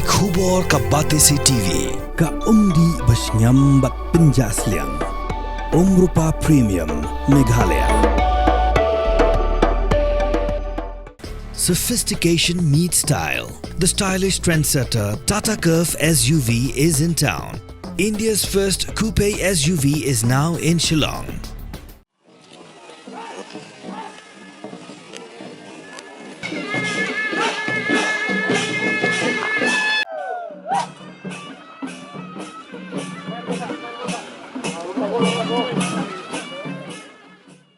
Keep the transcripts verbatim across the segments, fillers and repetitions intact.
Khubor ka Batesi T V, ka umdih ba shngiam bad pynjah sliang. Umrupa Premium, Meghalaya. Sophistication meets style. The stylish trendsetter Tata Curvv S U V is in town. India's first coupe S U V is now in Shillong.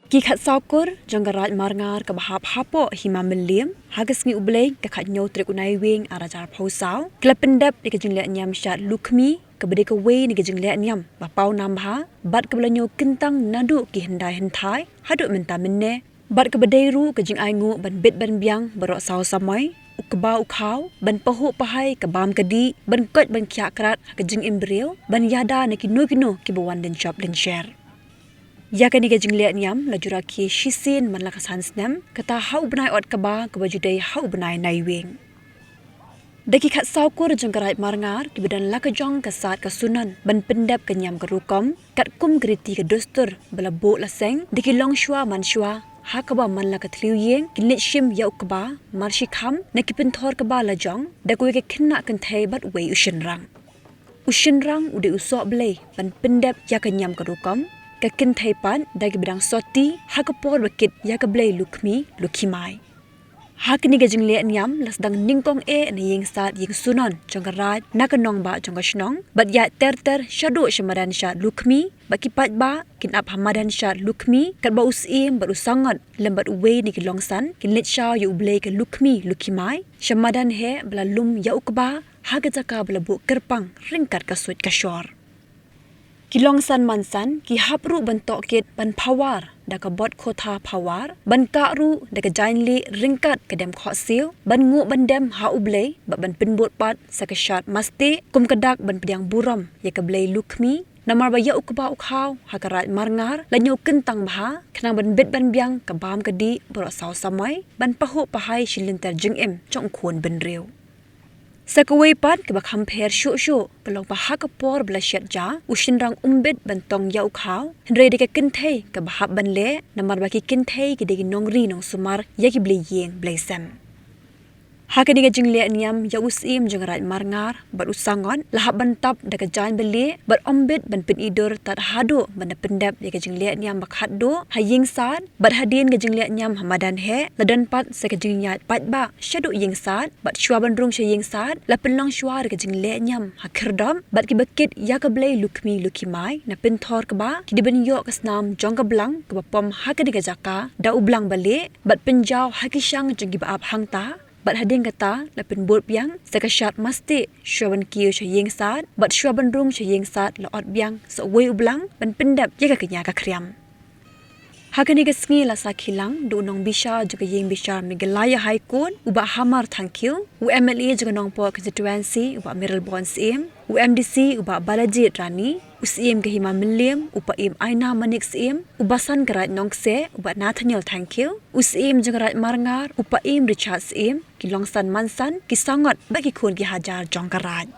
Ki khatsaw kur jong ka Raid Marngar kaba hap hapoh Hima Mylliem, ha ka sngi U Blei ka khathynñiew tarik u Naiwieng arhajar arphew saw, ki la pyndep ïa ka jingleh niam shad Lukhmi, kaba dei kawei na ki jingleh niam ba paw nam bha, bad kaba la ñiew kyntang naduh ki hyndai hynthai haduh mynta mynne, bad kaba dei ruh ka jingainguh ban bit ban biang baroh saw samoi, u kba u khaw, ban pahuh pahai ka bam ka dih, ban koit ban khiah krat ha ka jingim briew, ban ïada na kino kino kiba wan lynshop lynsher. Ïa kane ka jingleh niam la ju rakhe shisien man la ka san snem, kata ha u bnai Ot Kba kaba ju dei ha u bnai Naiwieng. Da ki khatsaw kur jong ka Raid Marngar kiba don la ka jong ka sad ka sunon ban pyndep ka niam ka rukom, katkum ka riti ka dustur ba la buh la seng da ki longshuwa mansuwa, ha kaba man la ka thliew ïing kin leit shim ïa u kba marshi kham na ki pynthor kba la jong da kawei ka khynnah kynthei bad uwei u shynrang. U shynrang u dei u sohblei ban pyndep ïa ka niam ka rukom, ka kynthei pat da kiba dang sotti ha ka por ba kit ïa ka blei Lukhmi Lukhimai. Ha kane ka jingleh niam la sdang nyngkong eh na ïing sad ïing sunon jong ka Raid na ka nongbah jong ka shnong, bad ïaid ter ter shaduh sha madan shad Lukhmi, bad ki paidbah kin ap ha madan shad Lukhmi katba u syiem bad u sangot lem bad uwei na ki longsan kin leit shaw ïa u blei ka Lukhmi Lukhimai sha madan heh ba la lum ïa u kba ha ka jaka ba la buh kyrpang ryngkat ka suit ka shor. Ki longsan mansan ki hap ruh ban tohkit ban phawar da ka bot khotha phawar, ban kah ruh da ka jaiñlieh ryngkat ka dem khohsiew, ban nguh ban dem ha u blei bad ban pynbud pat sa ka shad mastieh kum ka dak ban pdiang burom ïa ka blei Lukhmi, namar ba ïa u kba u khaw ha ka Raid Marngar la ñiew kyntang bha khnang ban bit ban biang ka bam ka dih baroh saw samoi, ban pahuh pahai shi lynter jingim jong u khun bynriew. Sa kawei pat kaba kham pher shuh shuh ka long ba ha ka por ba la shet ja, u shynrang um bit ban tong ïa u khaw, hynrei dei ka kynthei kaba hap ban leh, namar ba ki kynthei ki dei ki nongri nongsumar ïa ki blei ïing blei sem. Ha kane ka jingleh niam ïa u syiem jong ka Raid Marngar bad u sangot la hap ban tap da ka jaiñ ba lieh bad um bit ban pyni dur tad haduh ban da pyndep ïa ka jingleh niam ba khatduh ha ïing sad, bad hadien ka jingleh niam ha madan heh la don pat sa ka jingïaid paidbah shaduh ïing sad, bad shuwa ban rung sha ïing sad la pynlong shuwa da ka jingleh niam ha khyrdop, bad kiba kit ïa ka blei Lukhmi Lukhimai na pynthor kba ki dei ban ïoh ka snam jong ka blang kaba pom ha kane ka jaka da u blang ba lieh, bad pynjaw ha ki shang jong kiba ap hangta, bad hadien kata la pynbud biang sa ka shad mastieh shuwa ban kiew sha ïing sad, bad shuwa ban rung sha ïing sad la ot biang sa uwei u blang ban pyndep ïa ka kñia ka khriam. Ha kane ka sngi la sakhi lang da u nongbishar jong ka ïing bishar Meghalaya High Court u Bah Hamar Thangkhiew, u M L A jong ka Nongpoh Constituency u Bah Mayralborn Syiem, u M D C u Bah Balajied Rani, u Syiem ka Hima Mylliem u Paiem Aina Manik Syiem, u Basan ka Raid Nongkseh u Bah Nathaniel Thangkhiew, u Syiem jong ka Raid Marngar u Paiem Richard Syiem, ki longsan mansan, ki sangot bad ki khun ki hajar jong ka Raid.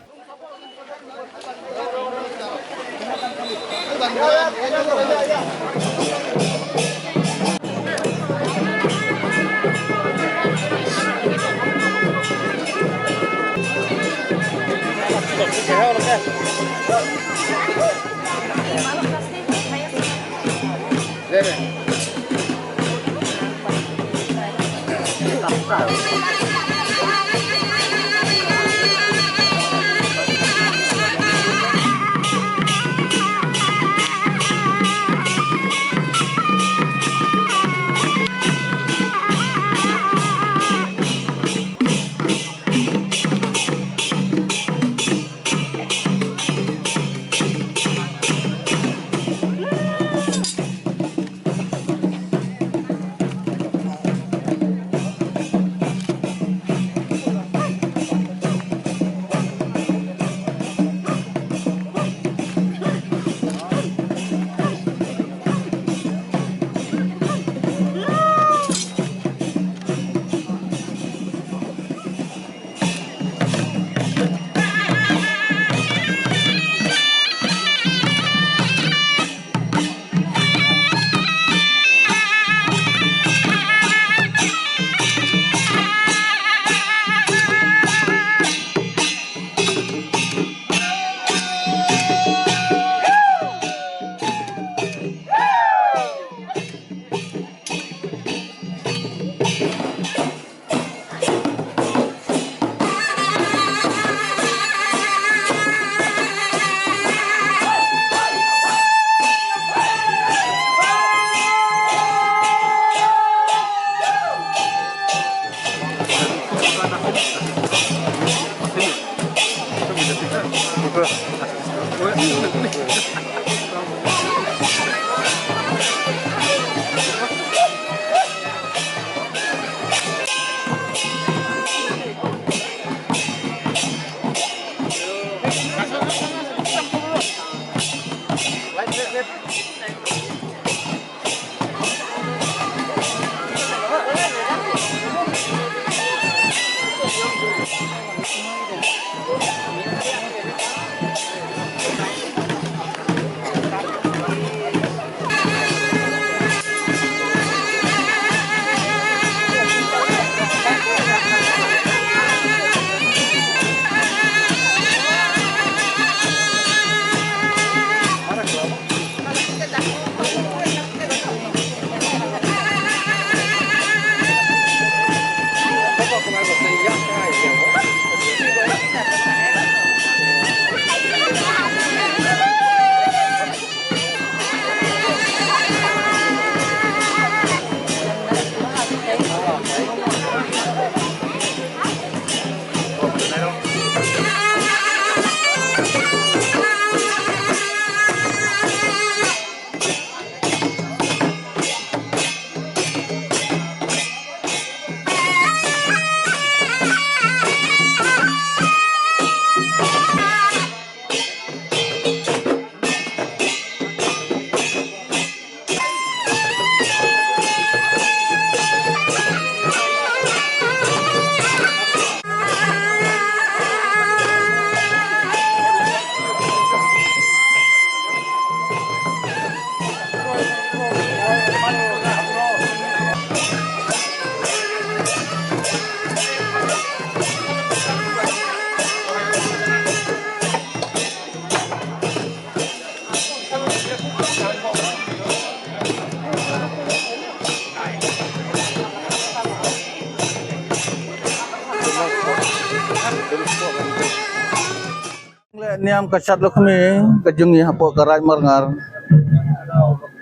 Leh niam ka Shat Lakhmi ka jong ngi hapoh ka Raid Marngar.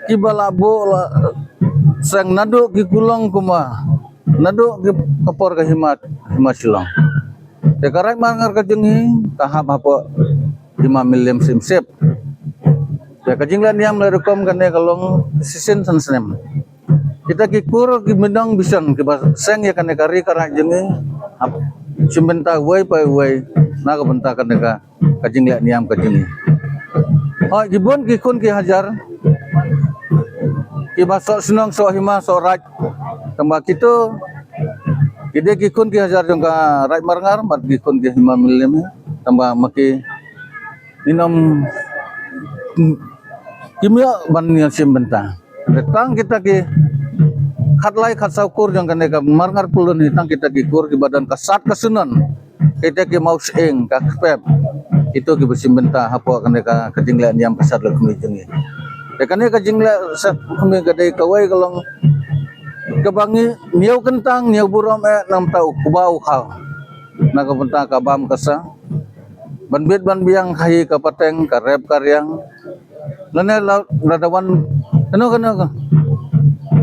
Kiba la buh la seng naduh ki kulong kumba naduh ki ka por ka hima, hima Shillong. Te ka Raid Marngar ka jong ngi ka hap hapoh hima Mylliem Syiemship. Te ka jingleh niam leh rukom kane ka long shisien san snem. Kita ki kur ki minong bishon kiba seng ïa kane ka ri ka raid jong ngi hap shim bynta wei pa wei na ka bynta kane ka, ka jingleh niam ka jong ngi. Hooid, ki bun ki khun ki hajar kiba soh shnong, soh hima, soh raid. Tangba kito ki dei ki khun ki hajar jong ka Raid Marngar bad ki khun ki hima Mylliem. Tangba ma ki nginym, kim ïoh ban ïa shim bynta. Tang kita ki khatlai khatsaw kur jong kane ka Marngar Pyllun hi, tang kita ki kur kiba don ka sat ka sunon, kita ki mawshyieng ka kpep, ito kiba shim bynta hapoh kane ka, ka jingleh niam ka Shat Lakhmi jong ngi. Te kane ka jingleh Shat Lakhmi ka dei kawei ka long kaba ngi ñiew kyntang, ñiew burom eh na ka bynta u kba u khaw, na ka bynta ka bam ka sa, ban bit ban biang ka hi ka pateng, ka rep ka riang. Lane la, lada wan kano kano ka,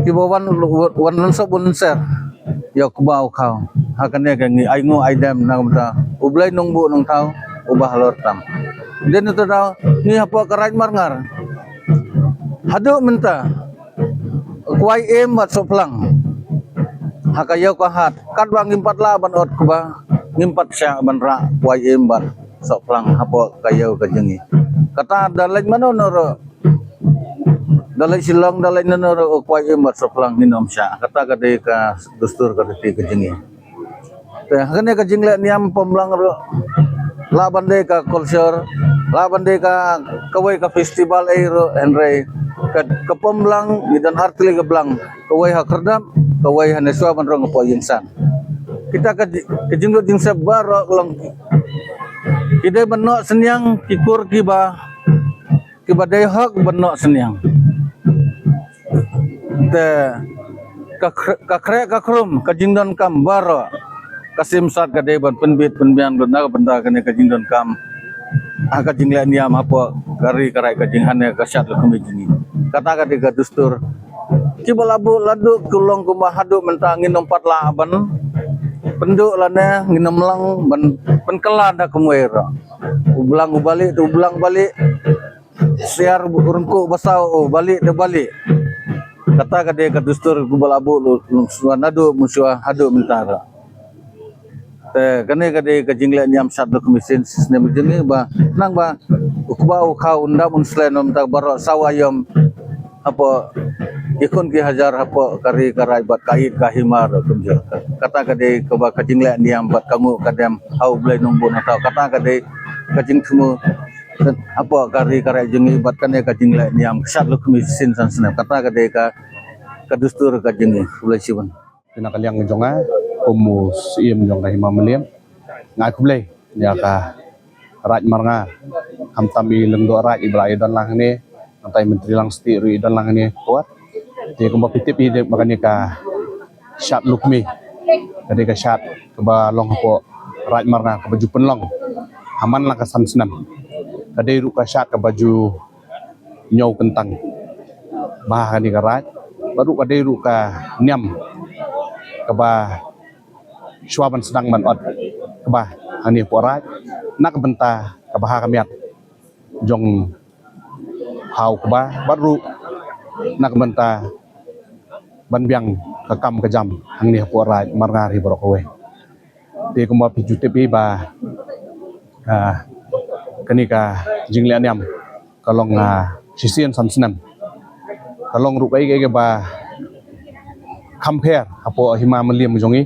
kiba wan, wan lynsop wan lynser ïa u kba u khaw. Ha kane ka ngi ai nguh ai dem na ka bynta U Blei Nongbuh Nongthaw uba halor tam. Dei na kata daw ngi hapoh ka Raid Marngar haduh mynta kwai im bad sohphlang ha ka ïew ka hat, katba ngim pat lah ban ot kba, ngim pat shah ban rah kwai im bad sohphlang hapoh ka ïew ka jong ngi. Kata da leit mano no ruh, da leit Shillong, da leit nano ruh, kwai im bad sohphlang ngin ym shah. Kata ka dei ka dustur ka riti ka jong ngi. Te ha kane ka jingleh niam Pomblang ruh lah ban dei ka culture, lah ban dei ka kawei ka festival ei ruh, hynrei ka, ka Pomblang ngi don artylli ka blang, kawei ha Khyrdop, kawei ha Nongshwa ban rong hapoh Ïingsan. Kita ka ji-, ka jingduk jingsep baroh ka long ki dei ban noh synñiang, ki kur kiba, kiba dei hok ban noh synñiang. Te ka khr-, ka khreh ka khrum ka jingdonkam baroh ka Syiemship ka dei ban pynbit pynbiang lut na ka bynta kane ka jingdonkam ha ka jingleh niam hapoh ka ri ka raid ka jong ngi, ha kane ka Shat Lakhmi jong ngi. Kata ka dei ka dustur kiba la buh la duh kulong kumba haduh mynta ngin ym pat lah ban Pynduh lane ngin ym lang ban pynkylla da kumwei ruh. U blang u bali te u blang bali. Siar u rengkuh basaw u bali te bali. Kata ka dei ka dustur kaba la buh lut shuwa naduh mynshuwa haduh mynta ruh. Te kane ka dei ka jingleh niam shad luk mynsiem shisnem jong ngi ba nang ba u kba u khaw u ndam un slem ym ta baroh saw aïom hapoh ki khun ki hajar hapoh ka ri ka raij bad ka ïit ka hima ruh kumjuh. Kata ka dei kaba ka jingleh niam bad ka nguh ka dem ha U Blei Nongbun Hathaw. Kata ka dei ka jingthmu hapoh ka ri ka raij jong ngi bad kane ka jingleh niam shad luk mynsiem san snem. Kata ka dei ka ka dustur ka jong ngi. Khublei shibun. Te na ka liang jong nga kum u Syiem jong ka Hima Mylliem, nga ai khublei ïa ka Raid Marngar, khamtam i Lyngdoh Raid iba la ïadon lang hangne, nangta i Myntri Langstieh ruh i don lang hangne. Te kumba phi tip hi ba kane ka shad lukmi ka dei ka shad kaba long hapoh Raid Marngar kaba ju pynlong ha man la ka san snem. Ka dei ruh ka shad kaba ju ñiew kyntang bha ha kane ka raid, bad ruh ka dei ruh ka niam kaba shuwa ban sdang ban ot kaba hangne hapoh raid na ka bynta kaba ha ka miat jong u kba bad ruh na ka bynta ban biang ka kam ka jam hangne hapoh Raid Marngar hi baroh kawei. Te kumba phi ju tip hi ba, ah, kane ka jingleh niam ka long, ah, shisien san snem. Ka long ruh kaei kaei kaba kham pher hapoh Hima Mylliem jong ngi.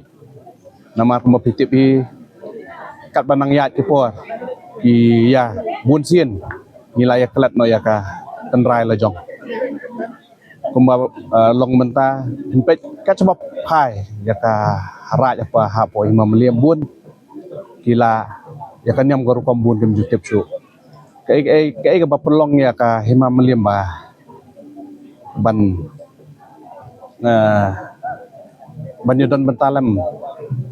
Namar kumba phi tip hi katba nang ïaid ki por ki ïa bun sien ngi la ïa klet noh ïa ka tynrai la jong. Kumba, eh, long mynta phin peit ka shaba phai ïa ka raid hapoh, hapoh Hima Mylliem bun ki la ïa ka niam ka rukom bun kim ju tip shuh. Kaei kaei kaei kaba pynlong ïa ka Hima Mylliem ba ban, eh, ban ïadon bynta lem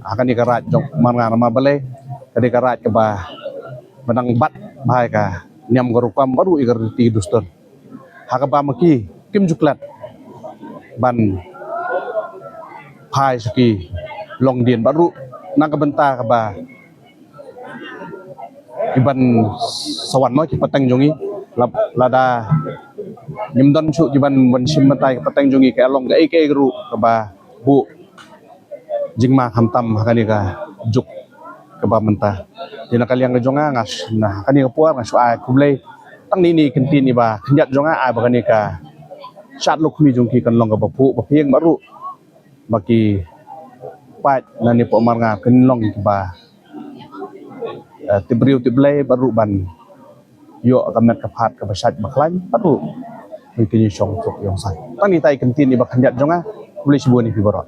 ha kane ka raid jong Marngar namar balei ka dei ka raid kaba ba nang bat bha ïa ka niam ka rukom bad ruh ïa ka riti dustur. Ha kaba ma ki kim ju klet ban phai sha ki longdien bad ruh na ka bynta kaba ki ban sa wan noh ki pateng jong ngi, lada ngim don shuh ki ban wan shim bynta ki pateng jong ngi, ka long kaei kaei ruh kaba buh jingma khamtam ha kane ka juk kaba mynta. Te na ka liang ka jong nga, nga sh-, na kane ka por nga shu ai khublei tang ine i kyntien iba khyndiat jong nga ai ba kane ka shad lukmi jong ki kan long kaba phuh ba phieng bad ruh ba ki paid na ne hapoh Marngar kin long kiba, eh, tip briew tip Blei bad ruh ban ïoh ka met ka phad kaba shait ba khlaiñ bad ruh ban kin ïashong suk ïong san. Tang ita i kyntien iba khyndiat jong nga. Khublei shibun ïa phi baroh.